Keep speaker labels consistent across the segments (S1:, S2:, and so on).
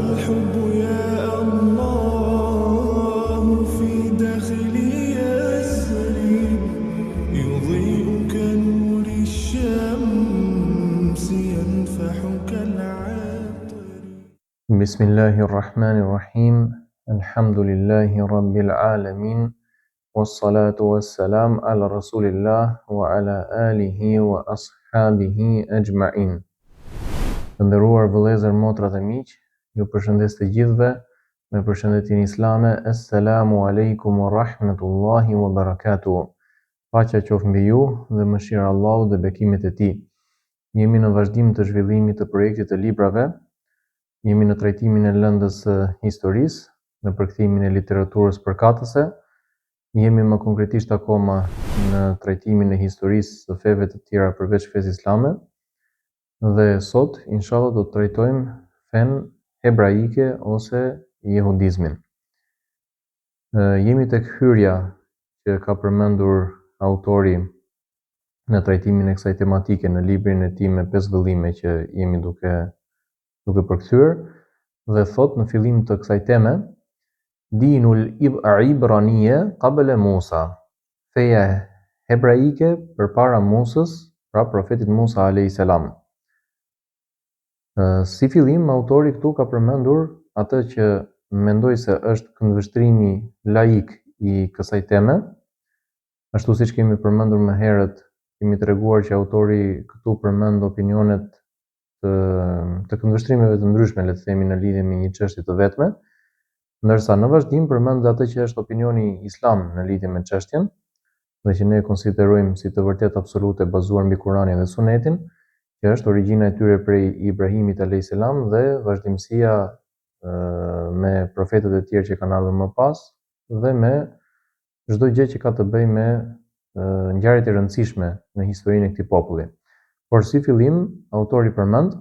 S1: الحب يا الله في داخلي يسري يضيء كنور الشمس ينفح كالعطر
S2: بسم الله الرحمن الرحيم الحمد لله رب العالمين والصلاة والسلام على رسول الله وعلى آله وأصحابه أجمعين Të nderuar vëllezër, motra dhe miq, ju përshëndes të gjithëve me përshëndetjen islame Esselamu alejkum wa rahmetullahi wa barakatuh. Paqja qoftë mbi ju dhe mëshira e Allahut dhe bekimet e Tij. Jemi në vazhdim të zhvillimit të projektit të librave, jemi në trajtimin e lëndës së historisë, në përkthimin e literaturës përkatëse, jemi më konkretisht akoma në trajtimin e historisë së feve të tjera përveç fesë islame dhe sot inshallah do të trajtojmë fenë hebraike ose jehudizmin. Jemi tek hyrja që ka përmendur autori në trajtimin e kësaj tematike në librin e tij me pesë vëllime që jemi duke duke përkthyer dhe thotë në fillim të kësaj teme Dinul Ibranije qabla Musa, feja hebraike përpara Musës, pra profetit Musa alejhi selam. Si fillim autori këtu ka përmendur atë që mendoj se është këndvështrimi laik i kësaj teme, Ashtu siç kemi përmendur më herët, kemi treguar që autori këtu përmend opinionet të, të këndvështrimeve të ndryshme, le të themi në lidhje me një çështje të vetme, ndërsa në vazhdim përmend atë që është opinioni islam në lidhje me çështjen dhe që ne e konsiderojmë si të vërtetë absolute bazuar mbi Kuranin dhe Sunetin, që është origjina e tyre prej Ibrahimit alayhis salam dhe vazhdimësia me profetët e tjerë që kanë ardhur më pas dhe me çdo gjë që ka të bëjë me ngjarjet e rëndësishme në historinë e këtij populli. Por si fillim, autori përmend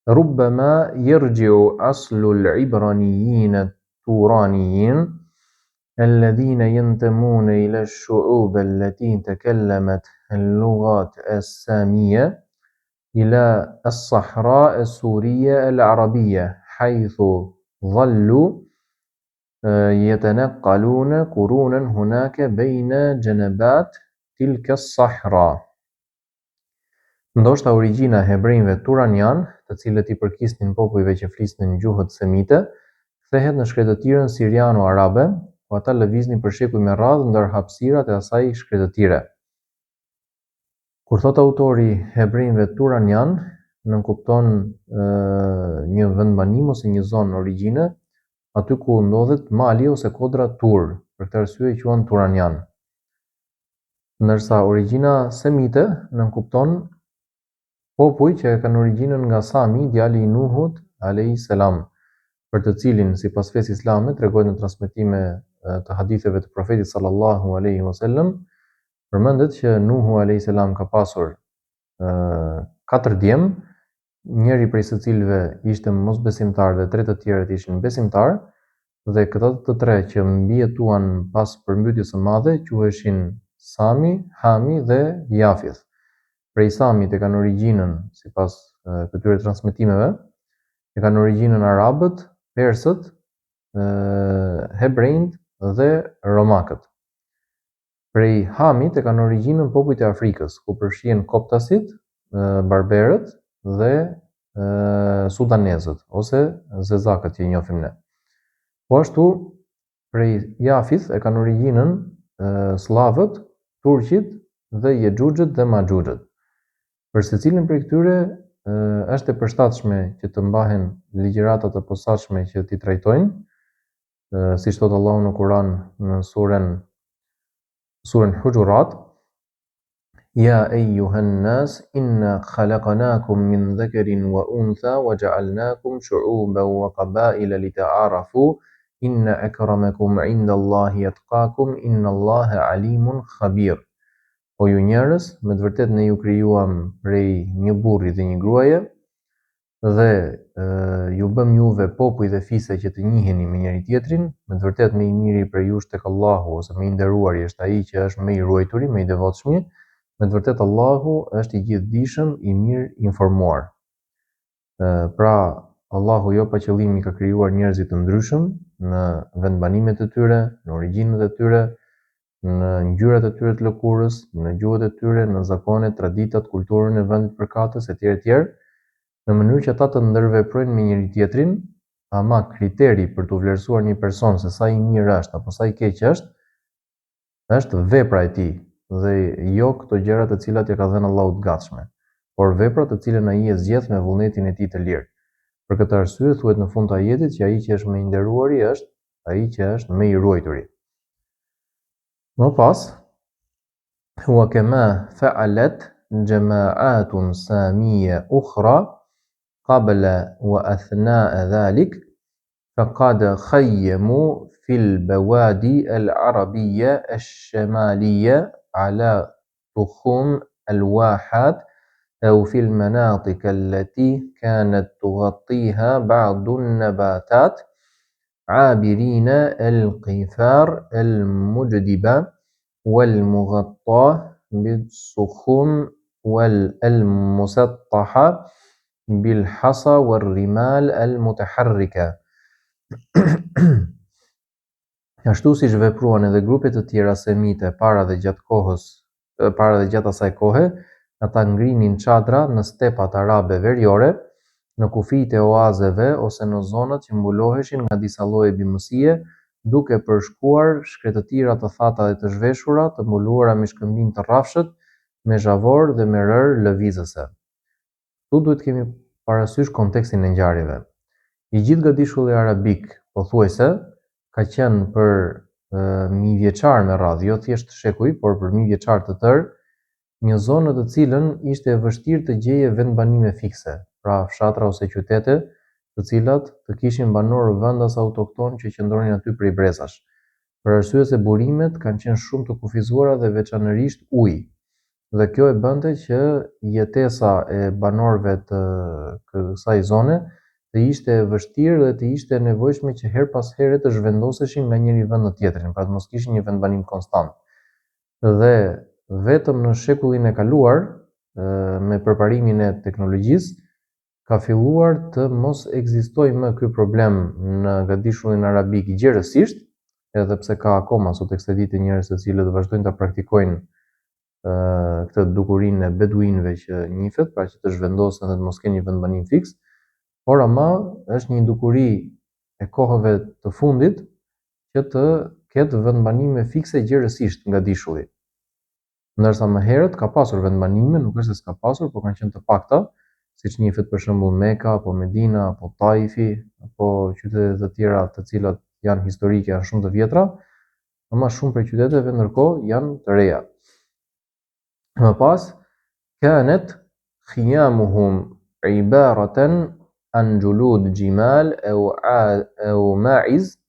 S2: Rubbama yarji'u aslu al-ibraniyyin at-turaniyyin alladhina yantamuna ila ash-shu'ub allati takallamat al-lughat as-samiyya ila as-sahra as-suriyya al-arabiyya haythu dhallu يتنقلون قرونا هناك بين جنبات تلك الصحراء. Ndoshta origjina e hebrenjve turanianë, të cilët i përkisnin popujve që flisnin gjuhët semite, kthehet në shkretëtirën siriano-arabe, ku ata lëviznin për shekuj me radhë ndër hapësirat e asaj shkretëtire. Kur thotë autori hebrenjve turanianë, nënkupton një vendbanim ose një zonë origjine, aty ku ndodhet mali ose kodra Tur, për këtë arsye i quan turanianë. Ndërsa origjina semite nënkupton popuj që e kanë origjinën nga Sami, djali i Nuhut alejhi selam, për të cilin sipas fesë islame tregohet në transmetime të haditheve të Profetit sallallahu alejhi wasallam, Përmendet që Nuhu alejhi selam ka pasur katër djem, njëri prej së cilëve ishte mosbesimtar dhe tre të tjerët ishin besimtarë, dhe këta të tre që mbijetuan pas përmbytjes së madhe quheshin Sami, Hami dhe Jafith. Prej Samit e kanë origjinën, sipas këtyre transmetimeve, e kanë origjinën arabët, persët, hebrenjtë dhe romakët. Prej Hamit e kanë origjinën popujt e Afrikës, ku përfshihen koptasit, barberët dhe sudanezët ose zezakët që i njohim ne. Po ashtu prej Jafith e kanë origjinën sllavët, turqit dhe jexhuxhët dhe maxhuxhët. Për secilin prej këtyre është e përshtatshme që të mbahen ligjërata të posaçme që t'i trajtojnë, siç thotë Allahu në Kur'an në suren suren Huxhurat, Ja ejjuhen nas inna khalaqnakum min dhakarin wa untha wa ja'alnakum shu'uban wa qabaila lita'arafu inna akramakum 'inda Allahi atqakum inna Allaha alimun khabir. O ju njerëz, me të vërtetë ne ju krijuam prej një burri dhe një gruaje, Dhe ju bëmë juve popuj dhe fise që të njiheni me njëri-tjetrin, me të vërtetë më i miri prej jush tek Allahu ose më i nderuari është ai që është më i ruajturi, më i devotshmi, me të vërtetë Allahu është i gjithëdijshëm, i mirëinformuar. Pra, Allahu jo pa qëllim i ka krijuar njerëzit të ndryshëm në vendbanimet e tyre, në origjinat e tyre, në ngjyrat e tyre të lëkurës, në gjuhët e tyre, në zakonet, traditat, kulturën e vendit përkatës etj etj, në mënyrë që ata të ndërveprojnë me njëri-tjetrin, ama kriteri për t'u vlerësuar një person se sa i mirë është apo sa i keq është, Është vepra e tij dhe jo këto gjëra të cilat ia ka dhënë Allahu të gatshme, por vepra të cilën ai e zgjedh me vullnetin e tij të lirë. Për këtë arsye thuhet në fund të ajetit që ai që është më i nderuari është ai që është më i ruajturi. Më pas, wa kema fa'alat jama'atun samiyya ukhra qabla wa athna'a dhalik فقد خيموا في البوادي العربية الشمالية على تخوم الواحات أو في المناطق التي كانت تغطيها بعض النباتات عابرين القفار المجدبة والمغطاة بالصخور والمسطحة بالحصى والرمال المتحركة. Ashtu siç vepruan edhe grupe të tjera semite para dhe gjatë kohës, para dhe gjatë asaj kohe, ata ngrinin çadra në stepat arabe veriore, në kufijtë e oazeve ose në zonat që mbuloheshin nga disa lloje bimësie, duke përshkuar shkretëtira të thata dhe të zhveshura, të mbuluara me shkëmbinj të rrafshët, me zhavorr dhe me rërë lëvizëse. Këtu duhet të kemi parasysh kontekstin e ngjarjeve. I gjithë gadishulli arabik, pothuajse, ka qenë për mijëvjeçarë me radhë, jo thjesht shekuj, por për mijëvjeçarë të tërë, një zonë në të cilën ishte e vështirë të gjeje vendbanime fikse, pra fshatra ose qytete, të cilat të kishin banorë vendas autoktonë që qëndronin aty prej brezash. Për arsye se burimet kanë qenë shumë të kufizuara dhe veçanërisht uji. Dhe kjo e bënte që jetesa e banorëve të kësaj zone të ishte e vështirë dhe të ishte e nevojshme që herë pas here të zhvendoseshin nga njëri vend në tjetrin, pra të mos kishin një vendbanim konstant. Dhe vetëm në shekullin e kaluar, me përparimin e teknologjisë, ka filluar të mos ekzistojë më ky problem në gadishullin arabik gjerësisht, edhe pse ka akoma sot e kësaj dite njerëz të cilët vazhdojnë ta praktikojnë këtë dukurinë e beduinëve që njihet, pra që të zhvendosen dhe të mos kenë një vendbanim fiks, por ama është një dukuri e kohëve të fundit që të ketë vendbanime fikse gjerësisht në gadishulli. Ndërsa më herët ka pasur vendbanime, nuk është se s'ka pasur, por kanë qenë të pakta, siç njihet për shembull Meka apo Medina apo Taifi apo qytete të tjera të cilat janë historike, janë shumë të vjetra, ama shumë prej qyteteve ndërkohë janë të reja. Më pas, kanat khiyamuhum ibaratan an julud jimal aw aw ma'iz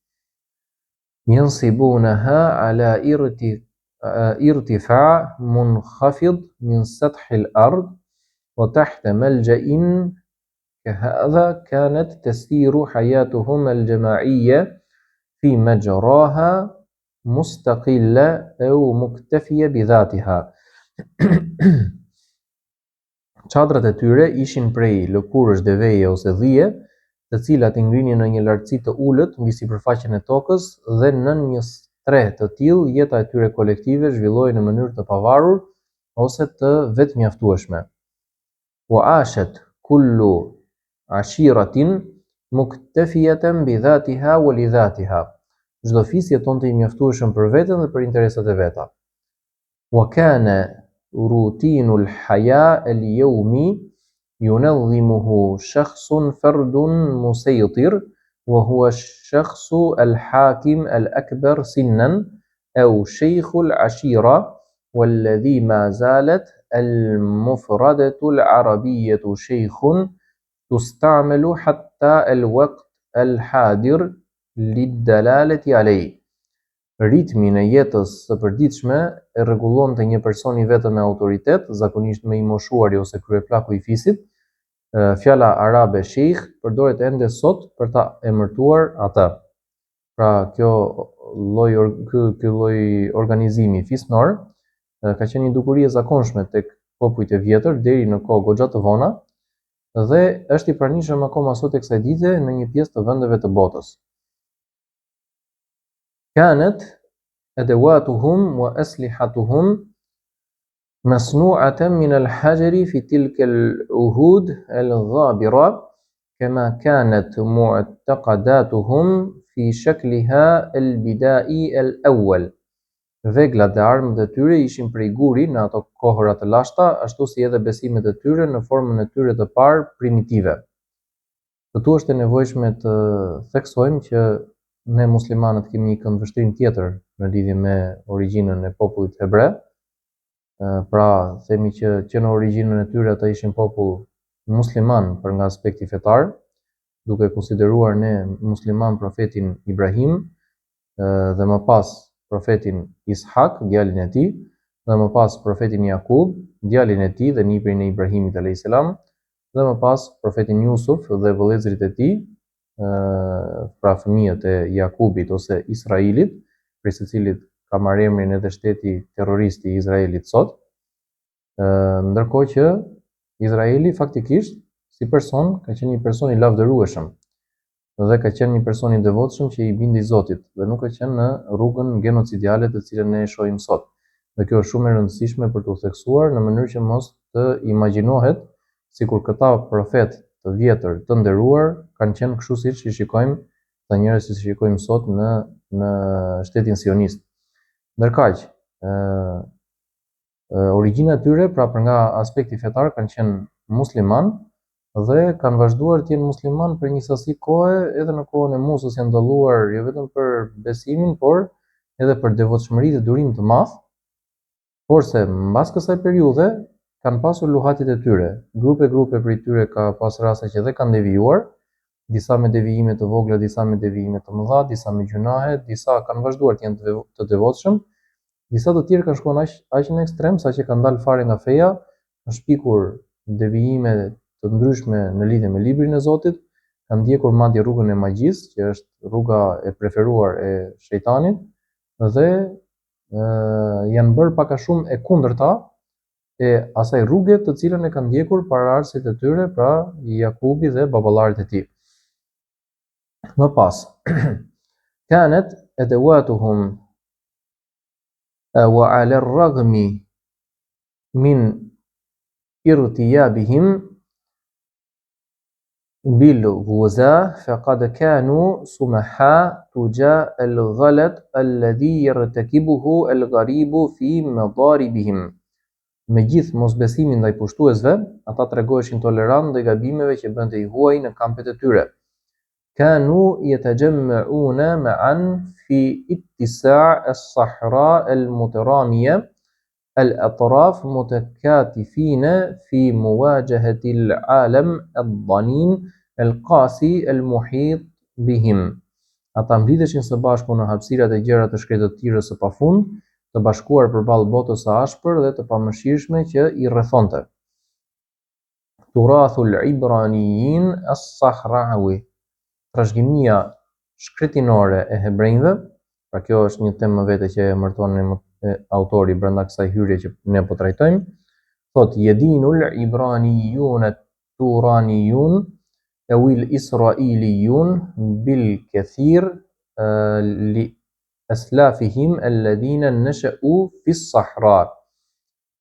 S2: yansibunaha ala irtifa' munkhafid min sath al-ard wa tahta malja'in كهذا كانت تسير حياتهم الجماعية في مجراها مستقلة أو مكتفية بذاتها. Çadrat e tyre ishin prej lëkurësh deveje ose dhie, të cilat i ngrinin në një lartësi të ulët mbi sipërfaqen e tokës dhe nën një strehë të tillë jeta e tyre kolektive zhvillohej në mënyrë të pavarur ose të vetëmjaftueshme. Wa ashat kullu ashiratin muktafiyatan bi dhatiha wa li dhatiha. Çdo fis jetonte i mjaftueshëm për veten dhe për interesat e veta. Wa kana rutinu al-haya al-yawmi yunazzimuhu shakhsun fardun musaytir wa huwa ash-shakhsu al-hakim al-akbar sinnan aw shaykhu al-ashira والذي ما زالت المفردة العربية شيخ تستعمل حتى الوقت الحاضر للدلالة عليه. Ritmin e jetës së përditshme e rregullonte një person i vetëm me autoritet, zakonisht më i moshuari ose kryeplaku i fisit. Fjala arabe sheikh përdoret ende sot për ta emërtuar atë. Pra kjo lloj ky ky lloj organizimi fisnor ka qenë një dukuri e zakonshme tek popujt e vjetër deri në kohë goxha të vona. dhe është i pranishëm akoma sot e kësaj dite në një pjesë të vendeve të botës. Kanat adawatuhum wa aslihatuhum masnu'atan min al-hajari fi tilka al-uhud al-ghabira kama kanat mu'taqadatuhum fi shakliha al-bida'i al-awwal. Veglat dhe armët e tyre ishin prej guri në ato kohëra të lashta, ashtu si edhe besimet e tyre në formën e tyre të parë primitive. Këtu është e nevojshme të theksojmë që ne muslimanët kemi një këndvështrim tjetër në lidhje me origjinën e popullit hebre. Pra, themi që që në origjinën e tyre ata ishin popull musliman për nga aspekti fetar, duke konsideruar ne musliman profetin Ibrahim dhe më pas profetin Ishak, djalin e tij, dhe më pas profetin Jakub, djalin e tij dhe nipin e Ibrahimit alayhis salam, dhe më pas profetin Jusuf dhe vëllezërit e tij, pra fëmijët e Jakubit ose Israilit, prej së cilit ka marrë emrin edhe shteti terrorist i Izraelit sot. Ndërkohë që Izraeli faktikisht si person ka qenë një person i lavdërueshëm dhe ka qenë një person i devotshëm që i bindej Zotit dhe nuk ka qenë në rrugën genocidiale të cilën ne e shohim sot. Dhe kjo është shumë e rëndësishme për t'u theksuar në mënyrë që mos të imagjinohet sikur këta profetë të vjetër të nderuar kanë qenë kështu siç i shikojmë këta njerëz siç i shikojmë sot në në shtetin sionist. Ndërkaq, ë Origjina e tyre, pra për nga aspekti fetar kanë qenë musliman dhe kanë vazhduar të jenë musliman për një sasi kohe, edhe në kohën e Musës janë dalluar jo vetëm për besimin, por edhe për devotshmëri dhe durim të madh. Porse mbas kësaj periudhe kanë pasur luhatjet e tyre. Grupe grupe prej tyre ka pas raste që dhe kanë devijuar, disa me devijime të vogla, disa me devijime të mëdha, disa me gjynahe, disa kanë vazhduar të jenë të devotshëm, Disa të tjerë kanë shkuar aq aq në ekstrem saqë kanë dalë fare nga feja, kanë shpikur devijime të ndryshme në lidhje me librin e Zotit, kanë ndjekur madje rrugën e magjisë, që është rruga e preferuar e shejtanit dhe ë janë bërë pak a shumë e kundërta e asaj rruge të cilën e kanë ndjekur paraardhësit e tyre, pra Jakubi dhe baballarët e tij. Më pas, kanat adawatuhum wa ala ar-raghmi min irtiyabihim bil ghuza faqad kanu sumaha tuja al-ghalat alladhi yartakibuhu al-gharibu fi madaribihim. Me gjithë mosbesimin ndaj pushtuesve, ata tregoheshin tolerantë ndaj gabimeve që bënte i huaji në kampet e tyre. Kanu yatajamma'una ma'an fi ittisa' as-sahra al-mutaramiyya al-atraf mutakatifina fi muwajahati al-alam ad-danin al-qasi al-muhit bihim. Ata mblidheshin së bashku në hapësirat e gjera të shkretëtirës së pafund, të bashkuar përballë botës së ashpër dhe të pamëshirshme që i rrethonte. Turathul Ibranijin as-Sahrawi, Trashëgimia shkretinore e hebrenjve, pra kjo është një temë më vete që e emërton autori brenda kësaj hyrje që ne po trajtojmë, thotë jedinul Ibranijun Turanijun ewil Israilijun bil kethir li aslafihim alladhina nasha'u fi sahra.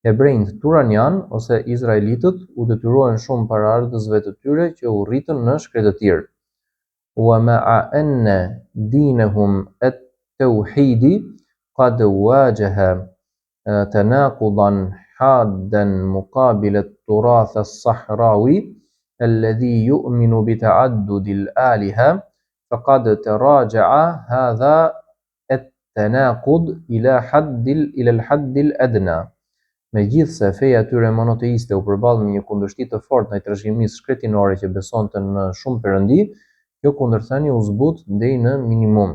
S2: Hebrenjtë turanianë ose izraelitët u detyrohen shumë paraardhësve të tyre që u rritën në shkretëtirë. Wa ma'a anna dinahum at-tauhidi qad wajaha tanaqudan haddan muqabil at-turath as-sahrawi alladhi yu'minu bi ta'addud al-aliha faqad taraja'a hadha at-tanaqud ila hadd ila al-hadd al-adna. Megjithëse feja e tyre monoteiste u përball me një kundërshti të fortë ndaj trashëgimisë shkretinore që besonte në shumë perëndi, kjo kundërthënie u zbut deri në minimum.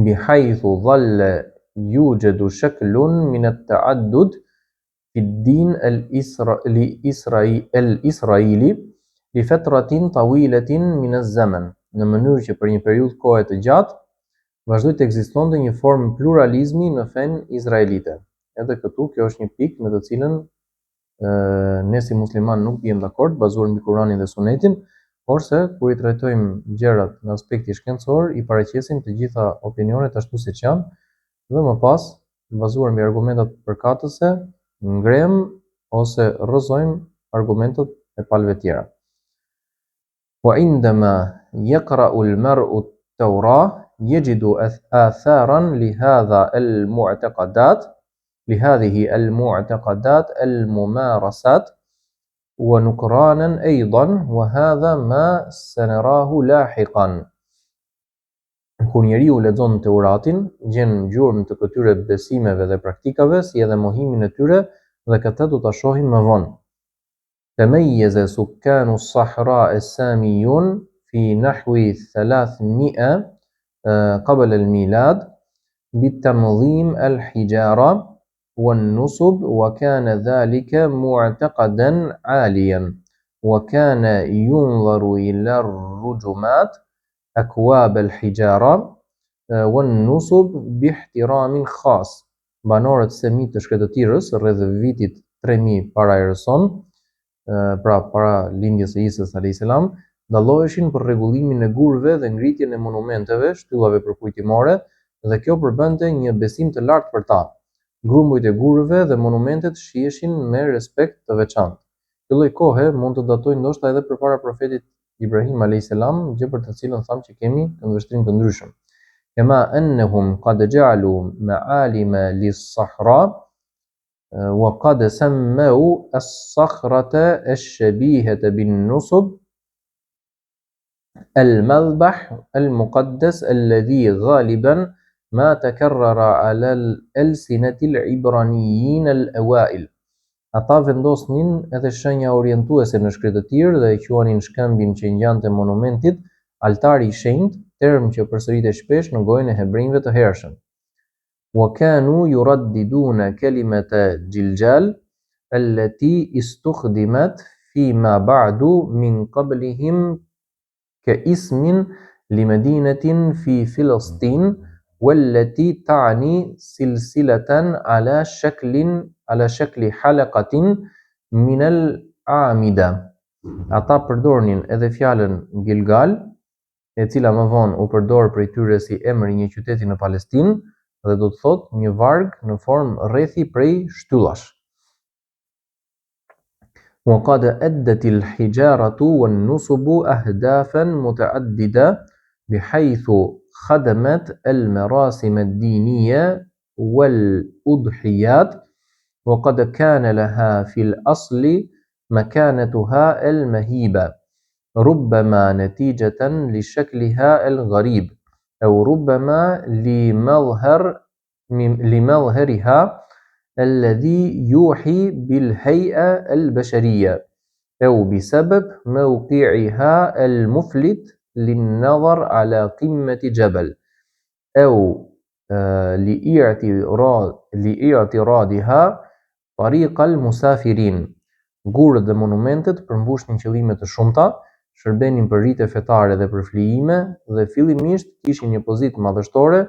S2: Bihaythu dhalla yujadu shaklun min at-ta'addud fi ad-din al-israili li fatratin tawilatin min az-zaman, në mënyrë që për një periudhë kohe të gjatë vazhdoi të ekzistonte një formë pluralizmi në fenë izraelite. Edhe këtu kjo është një pikë me të cilën. Ne si muslimanë nuk biem dakord bazuar mbi Kuranin dhe Sunetin, porse kur i trajtojmë gjërat nga aspekti shkencor, i paraqesim të gjitha opinionet ashtu siç janë dhe më pas, bazuar mbi argumentat përkatëse, ngremë ose rrëzojmë argumentet e palëve tjera. Wa indama yaqra'u al-mar'u at-Taurah yajidu atharan li hadha al-mu'taqadat li hadhihi al-mu'taqadat al-mumarasat wa nukranan aydan wa hadha ma sanarahu lahiqan. Kur njeriu lexon Teuratin, gjen gjurmë të këtyre besimeve dhe praktikave, si edhe mohimin e tyre dhe këtë do ta shohim më vonë. تميز سكان الصحراء الساميون في نحو 300 قبل الميلاد بتنظيم الحجارة والنصب وكان ذلك معتقدا عاليا وكان ينظر إلى الرجمات أكواب الحجارة والنصب باحترام خاص Banorët semitë të shkretëtirës rreth vitit 3000 para erës sonë, pra para lindjes së Isës alayhis salam, dalloheshin për rregullimin e gurëve dhe ngritjen e monumenteve, shtyllave përkujtimore, dhe kjo përbënte një besim të lartë për ta. Grumbujt e gurëve dhe monumentet shiheshin me respekt të veçantë. Kjo lloj kohe mund të datojë ndoshta edhe përpara profetit Ibrahim alejhi selam, gjë për të cilën thamë që kemi këndvështrim të ndryshëm. Kema ennehum qad ja'alu ma'alima lis-sahra wa qad sammau as-sakhrata ash-shabihata bin-nusub al-madhbah al-muqaddas alladhi ghaliban ma takarrara ala alsinati al-ibraniyyin al-awail. Ata vendosnin edhe shenja orientuese në shkretëtirë dhe e quanin shkëmbin që i ngjante monumentit altari i shenjtë, term që përsëritej shpesh në gojën e hebrenjve të hershëm. Wa kanu yuraddiduna kalimata Gilgal allati istukhdimat fi ma ba'du min qablihim ka ismin li madinatin fi Filastin wallati ta'ni silsilatan ala shaklin ala shakli halaqatin min al-a'mida. Ata përdornin edhe fjalën Gilgal, e cila më vonë u përdor prej tyre si emër i një qyteti në Palestinë dhe do të thotë një varg në formë rrethi prej shtyllash. وقد أدت الحجارة والنصب أهدافا متعددة بحيث خدمت المراسم الدينية والأضحيات وقد كان لها في الأصل مكانتها المهيبة ربما نتيجة لشكلها الغريب أو ربما لمظهر لمظهرها الذي يوحي بالهيئة البشرية أو بسبب موقعها المفلت للنظر على قمة جبل أو لاعتراضها طريق المسافرين. Gurët dhe monumentet përmbushnin qëllime të shumta, shërbenin për rite fetare dhe për flijime dhe fillimisht kishin një pozitë madhështore,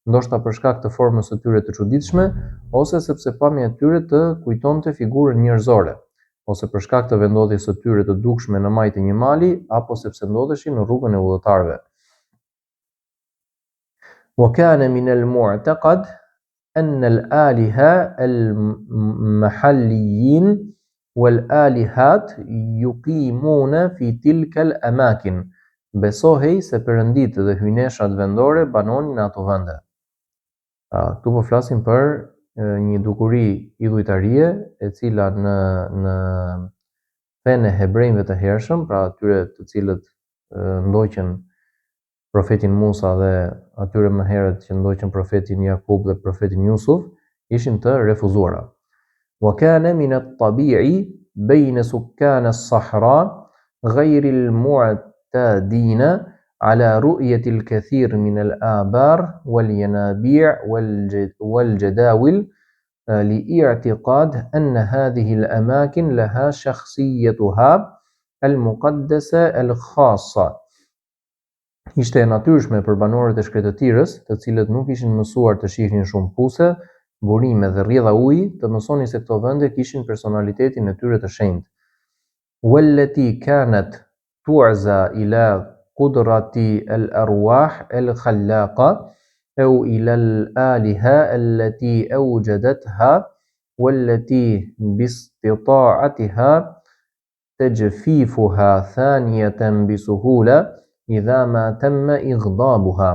S2: ndoshta për shkak të formës së tyre të çuditshme, ose sepse pamja e tyre të kujtonte figurën njerëzore, ose për shkak të vendndodhjes së tyre të dukshme në majë të një mali, apo sepse ndodheshin në rrugën e udhëtarëve. Wa kana min al-mu'taqad anna al-aliha al-mahalliyin wal-alihat yuqimuna fi tilka al-amakin. Besohej se perënditë dhe hyjneshat vendore banonin në ato vende. Këtu po flasim për një dukuri idhujtarie e cila në në fenë e hebrenjve të hershëm, pra atyre të cilët ndoqën profetin Musa dhe atyre më herët që ndoqën profetin Jakub dhe profetin Jusuf, ishin të refuzuara. Wa kana min at-tabi'i bayna sukkan as-sahra ghayr al-mu'tadina ala ru'yati al-kathir min al-abar wal-yanabi' wal-jadawil li'tiqad anna hadhihi al-amakin laha shakhsiyatuha al-muqaddasa al-khassa. Ishte e natyrshme për banorët e shkretëtirës, të cilët nuk ishin mësuar të shihnin shumë puse, burime dhe rrjedha uji, të mësonin se këto vende kishin personalitetin e tyre të shenjtë. Wallati kanat tu'za ila qudrati al-arwah al-khallaqa aw ila al-aliha allati awjadatha wallati bistita'atiha tajfifuha thaniyatan bisuhula idha ma tamma ighdabuha.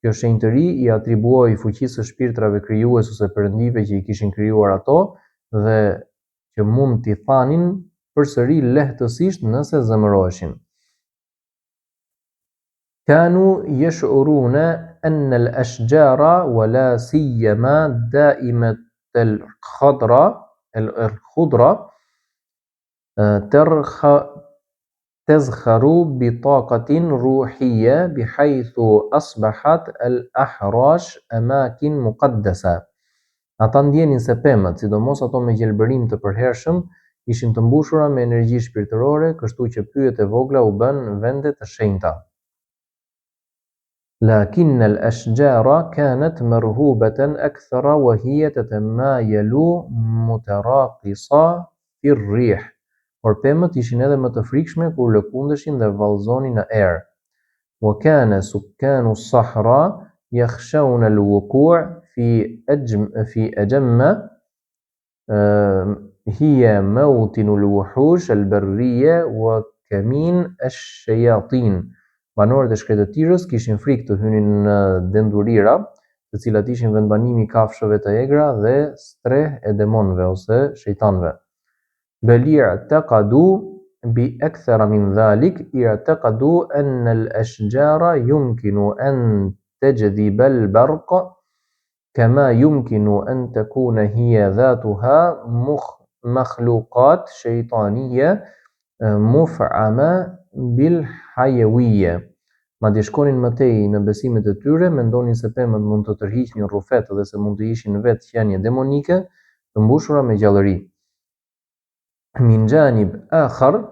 S2: Kjo shenjtëri i atribuohej fuqisë së shpirtrave krijues ose perëndive që i kishin krijuar ato dhe që mund t'i thanin përsëri lehtësisht nëse zemëroheshin. Kanu yash'uruna anna al-ashjara wa la siyama da'imat al-khadra al-khudra tazkharu bi taqatin ruhiyya bihaythu asbahat al-ahrash amakin muqaddasa. Ata ndjenin se pemët, sidomos ato me gjelbërim të përhershëm, ishin të mbushura me energji shpirtërore, kështu që pyjet e vogla u bënë vende të shenjta. Lakinna al-ashjara kanat marhubatan akthara wa hiya tatamayalu mutaraqisa fi ar-rih. Por pemët ishin edhe më të frikshme kur lëkundeshin dhe vallëzonin në erë. Wa kana sukkanu as-sahra yakhshawna al-wuqu' fi fi ajamma Hiya mawtinu al-wuhush al-barriya wa kamin ash-shayatin. Banorët e shkretëtirës kishin frikë të hynin në dendurira, të cilat ishin vendbanimi i kafshëve të egra dhe strehë e demonëve ose shejtanëve. Bel i'taqadu bi akthara min dhalik, i'taqadu anna al-ashjara yumkinu an tajdhiba al-barq Kama yumkinu an takuna hiya dhatuha makhluqat shejtaniyya muf'ama bil hayawiyya. Madje shkonin më tej në besimet e tyre, mendonin se pemët mund të tërhiqnin rrufetë dhe se mund të ishin vetë qenie demonike, të mbushura me gjallëri. Min janib akhar,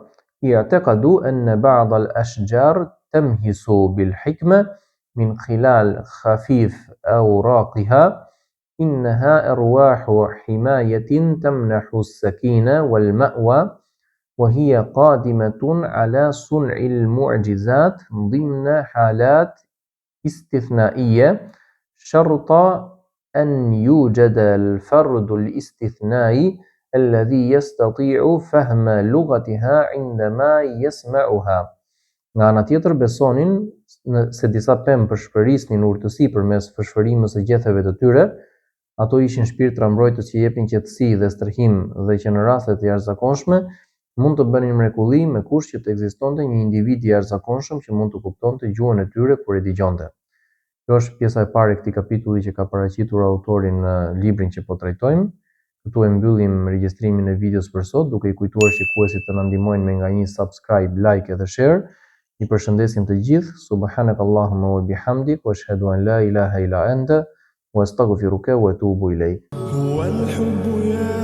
S2: i'taqadu anna ba'd al-ashjar tamhisu bil-hikma min khilal khafif awraqiha, innaha arwahu himayatin tamnahu as-sakina wal-ma'wa, wa hiya qadimatun ala sun'i al-mu'jizat dhimna halat istithnaiyya, sharta an yujada al-fardu al-istithnai alladhi yastati'u fahma lughatiha indama yasma'uha. Nga ana tjetër besonin se disa pemë pëshpërisnin urtësi përmes fëshfërimës së gjetheve të tyre, ato ishin shpirtra mbrojtës që jepnin qetësi dhe strehim dhe që në raste të jashtëzakonshme mund të bënin mrekulli me kusht që të ekzistonte një individ i jashtëzakonshëm që mund të kuptonte gjuhën e tyre kur e dëgjonte. Kjo është pjesa e parë e këtij kapitulli që ka paraqitur autori në librin që po trajtojmë. Këtu e mbyllim regjistrimin e videos për sot, duke i kujtuar shikuesit të na ndihmojnë me nga një subscribe, like edhe share. I përshëndesim të gjithë. Subhanakallahumma wa bihamdik wa ashhadu an la ilaha illa anta wa astaghfiruka wa atubu ilayk.
S1: Huwa al-hubbu ya.